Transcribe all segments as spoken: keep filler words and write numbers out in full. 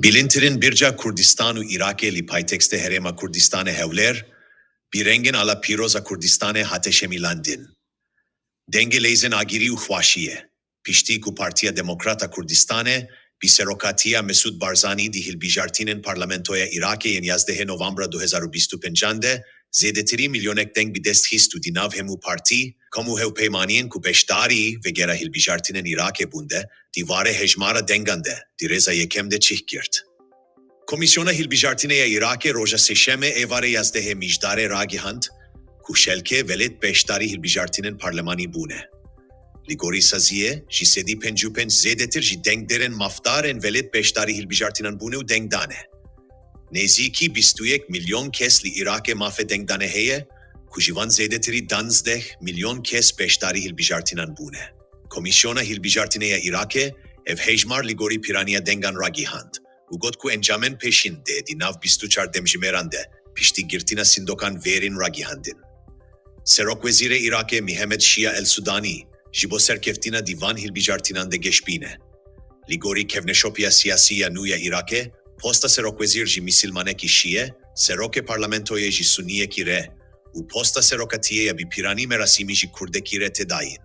Bilintirin birca Kurdistan û Îrakê li paytextê Herêma Kurdistanê Hewlêr, bi rengên ala pîroz a Kurdistanê hate şemîlandin. Dengê leyzên agirî û xweşiyê. Piştî ku Partiya Demokrat a Kurdistanê bi serokatiya Mesûd Barzanî di hilbijartinên parlamentoya Îrakê yên yazdehê novembra du hezar û bîst û pêncan de zêdetirî milyonek deng bi dest xist û di nav hemû partî, kom û hevpeymaniyên ku beşdarî vegera hilbijartinên Îrakê bûn de, di warê hejmara dengan de, di rêza yekem de çîk girt. Komîsyona Hilbijartinê ya Îrakê roja Sêşemê êvarê yazdehê Mijdarê ragihand ku şelkê welêt beşdarî hilbijartinên parlemanî bûne. Li gorî saziyê, ji sedî pêncî û pênc zêdetir ji dengderên mafdar ên welêt beşdarî hilbijartinan bûne û deng dane. Nêzîkî bîst û yek milyon kes li Îrakê mafê dengdanê heye, ku ji van zêdetirî danzdeh milyon kes beşdarî hilbijartinan bûne. Komîsyona Hilbijartinê ya Îrakê ev hejmar li gorî pîraniya dengan ragihand û got ku encamên pêşîn dê di nav bîst û çar demjimêran de piştî girtina sindokan vêrîn ragihandin. Serokwezîrê Îrakê Mihemed Şia El Sudanî ji bo serkeftina di van hilbijartinan de geşbîne. Li gorî kevneşopiya siyasî ya nû ya Îrakê, posta serokwezîr ji mîsilmanekî şîe, serokê parlamentoyê ji suniyekî re û posta serokatiyê ya bi pîranî merasîmî ji kurdekî re tê dayîn.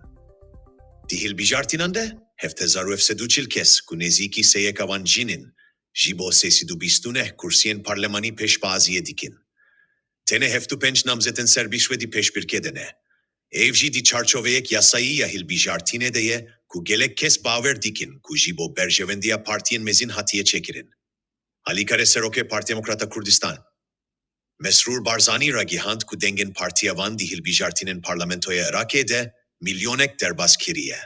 Di hilbijartinan de heft hezar û heft sed û çil kes ku nêzîkî seyeka wan jin in, ji bo sê sed û bîst û neh kursiyên parlemanî pêşbaziyê dikin. Tenê heft û pênc namzetên serbîst wê di pêşbirkê de ne. Ev jî di çarçoveyek yasayî ya hilbijartinê de ye ku gelek kes bawer dikin ku ji bo berjewendiya partiyên mezin hatiye çêkirin. Alîkarê Serokê Partiya Demokrat a Kurdistan, Mesrûr Barzanî ragihand ku dengên partiya wan di hilbijartinên parlamentoya Iraqê de milyonek derbas kiriye.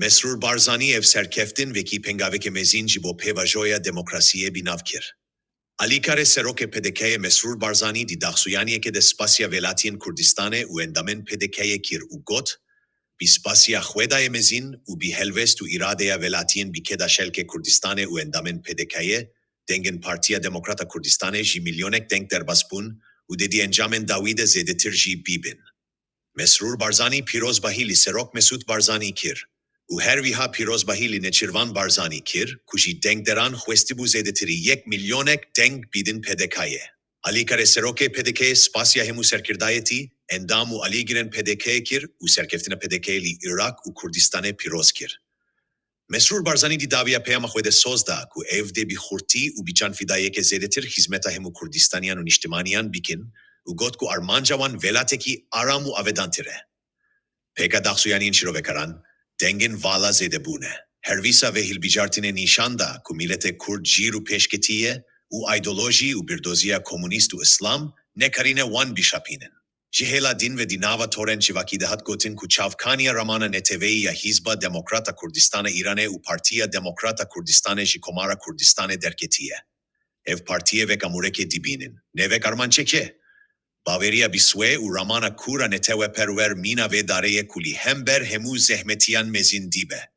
Mesrûr Barzanî ev serkeftin wekî pengaveke mezin ji bo pêvajoya demokrasiyê bi nav kir. Alîkarê Serokê P D K'ê Mesrûr Barzanî di daxuyaniyeke de spasiya welatiyên Kurdistanê û endamên P D K'ê kir û got, bi spasiya Xwedayê mezin û bi helwest û îradeya welatiyên bi keda şelkê Kurdistanê û endamên P D K'ê, dengên Partiya Demokrat a Kurdistanê ji milyonek deng derbas bûn û dê di encamên dawî de zêdetir jî bibin. Mesrûr Barzanî pîrozbahî li Serok Mesûd Barzanî kir û her wiha pîrozbahî li Nêçîrvan Barzanî kir ku ji dengderan xwestibû zêdetirî yek milyonek deng bidin P D K'ê. Alîkarê Serokê P D K'ê spasiya hemû serkirdayetî, endam û alîgirên P D K'ê kir û serkeftina P D K'ê li Iraq û Kurdistanê pîroz kir. Mesrûr Barzanî di dawiya peyama xwe de soz da ku ev dê bi xurtî û bi canfidayeke zêdetir xizmeta hemû Kurdistaniyan û niştimaniyan bikin û got ku armanca wan welatekî aram û avedantir e. Pêka daxuyaniyên şîrovekaran, dengên vala zêde bûne. Her wisa vê hilbijartinê nîşan da ku miletê Kurd jîr û pêşketî ye û aydolojî û bîrdoziya komunîst û îslam nekarîne wan bişapînin. Ji hêla din ve di nava torên civakî de hat gotin ku çavkaniya ramana neteweyî ya Hizba Demokrat a Kurdistanê Îranê û Partiya Demokrat a Kurdistanê ji Komara Kurdistanê derketiye. Ev partiyê wek amûrekê dibînin, ne wek armancekê. Baweriya bi swê û ramana kûr a neteweperwer mîna vê darê ye ku li hember hemû zehmetiyan mezin dibe.